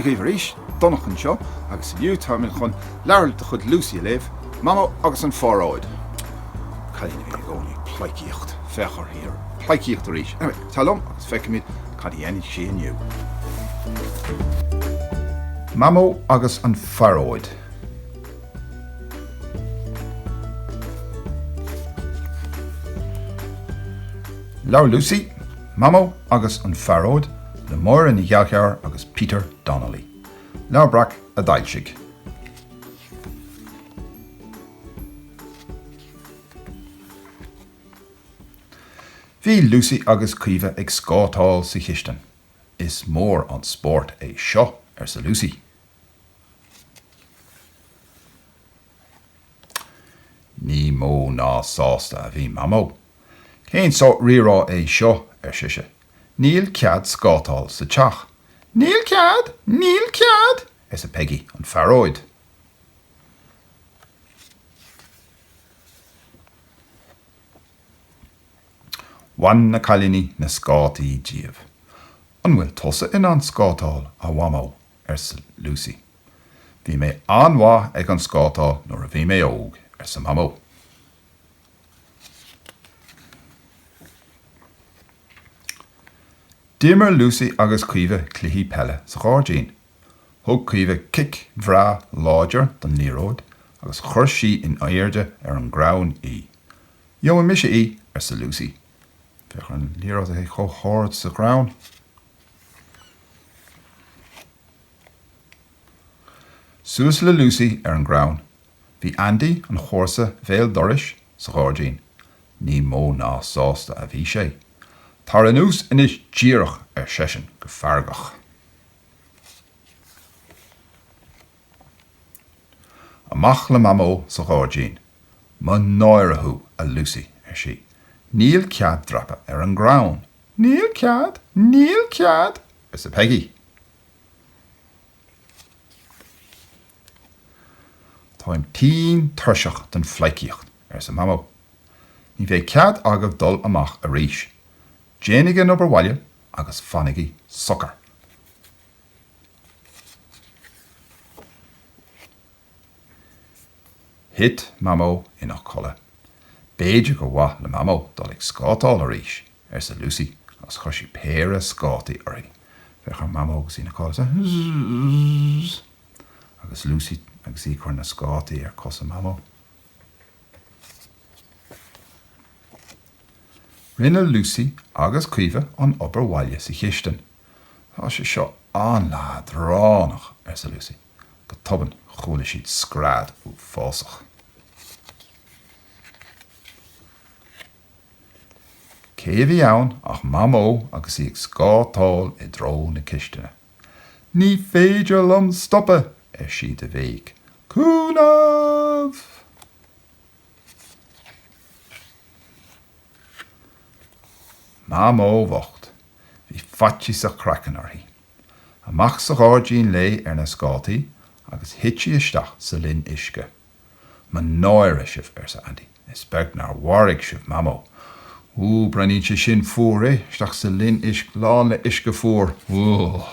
daoibh arís, Donncha anseo agus inniu táimid chun leabhar de chuid Lucy a léamh, Mamó agus an Phearóid. Cailín a bhíonn i gcónaí ag pleidhcíocht, féach uirthi ag pleidhcíocht arís. Anyway, tar liom agus feicfimid cad a dhéanfaidh sí inniu. Mamó agus an Phearóid. Leabhar Lucy, Mamó agus an Phearóid le Máire Ní Ghallchobhair agus Peter Donnelly. Leabhar Breac a d'fhoilsigh. Bhí Lucy agus Caoimhe ag scátáil sa chistin. Is mór an spórt é seo, arsa Lucy. Ní mó ná sásta a bhí Mamó. Cén sórt rírá é seo, ar sise. Níl cead scátáil sa teach. Níl cead! Níl cead! arsa Peigí, an phearóid. Bhain na cailíní na scátaí díobh. An bhfuil tusa in ann scátáil, a Mhamó? arsa Lucy. Bhí mé an-mhaith ag an scátáil nuair a bhí mé óg, arsa Mamó. D'imir Lucy agus Caoimhe cluichí peile sa ghairdín. Thug Caoimhe cic bhreá láidir don liathróid agus chuir sí in airde ar an gcrann í. Gheobhaidh mise í, arsa Lucy. Féach ar an liathróid chomh hard sa chrann. Suas le Lucy ar an gcrann. Bhí Andy, an comharsa béal dorais, sa ghairdín. Ní mó ná sásta a bhí sé. Tar anuas anois díreach, ar seisean go feargach. Amach le Mamó sa ghairdín. Mo náire thú, a Lucy, ar sí. Níl cead dreapadh ar an gcrann. Níl cead! Níl cead! arsa Peigí. Táim tinn tuirseach den phleidhcíocht, arsa Mamó. Ní bheidh cead agaibh dul amach arís. Déanaigí an obair bhaile agus fanaigí socair. Thit Mamó ina codladh. B'fhéidir gur mhaith le Mamó dul ag scátáil arís, arsa Lucy agus chuir sí péire scátaí uirthi. Féach ar Mamó agus í ina codladh. Zzz. Agus Lucy agus í ag cur na scátaí ar cosa Mamó. Rinne Lucy agus Caoimhe an obair bhaile sa chistin. Tá sé seo an-leadránach, arsa Lucy. Go tobann chuala siad scread uafásach. Cé a bhí ann ach Mamó agus í ag scátáil i dtreo na cistine. Ní féidir liom stopadh! ar sí de bhéic. Cúnamh! Mamó bhocht. Bhí faitíos a craicinn uirthi. Amach sa ghairdín léi ar na scátaí agus thit sí isteach sa linn uisce. Mo náire sibh, arsa Andy, is beag nár mharaigh sibh Mamó. Ú, breathnaíonn sé sin fuar, eh? Isteach sa linn uisce, lán le uisce fuar. Ugh.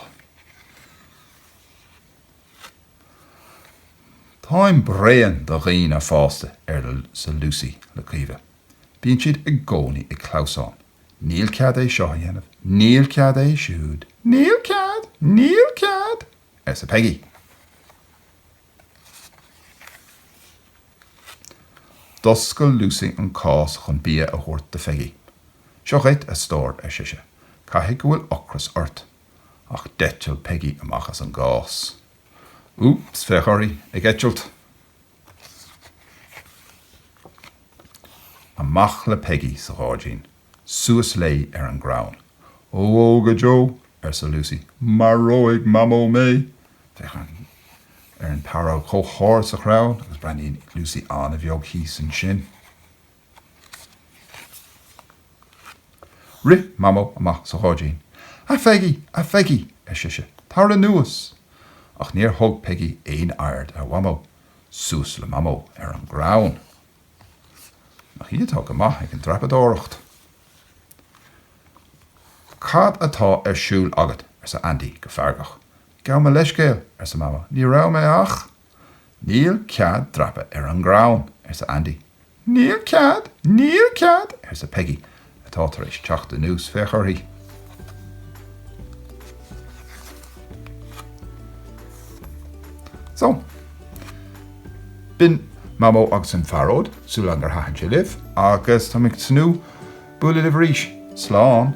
Táim bréan de dhaoine fásta, arsa Lucy le Caoimhe. Bíonn siad i gcónaí ag clamhsán. Níl cead é seo a dhéanamh, níl cead é siúd, níl cead, níl cead! arsa Peigí. D'oscail Lucy an cás chun bia a thabhairt do Pheigí. Seo dhuit, a stór, ar sise. Caithfidh go bhfuil ocras ort. Ach d'eitil Peigí amach as an gcás. Úps, féach uirthi, ag eitilt! Amach le Peigí sa ghairdín, suas léi ar an gcrann. Ó ó go deo, arsa Lucy, maróidh Mamó mé! Féach ar an bpearóg chomh hard sa chrann agus breathnaíonn Lucy an-bheag thíos ansin. Rith Mamó amach sa ghairdín. A Pheigí! A Pheigí! ar sise. Tar anuas! Ach níor thug Peigí aon aird ar Mhamó. Suas le Mamó ar an gcrann. Nach í atá go maith ag an dreapadóireacht? Cad atá ar siúl agat? arsa Andy go feargach. Gabh mo leithscéal, arsa Mamó, ní raibh mé ach. Níl cead dreapadh ar an gcrann, arsa Andy. Níl cead! Níl cead! arsa Peigí, atá tar éis teacht anuas, féach uirthi. So, b'in Mamó agus an Phearóid, súil agam gur thaitin sé libh, agus tá mé ag tnúth bualadh libh arís. Slán!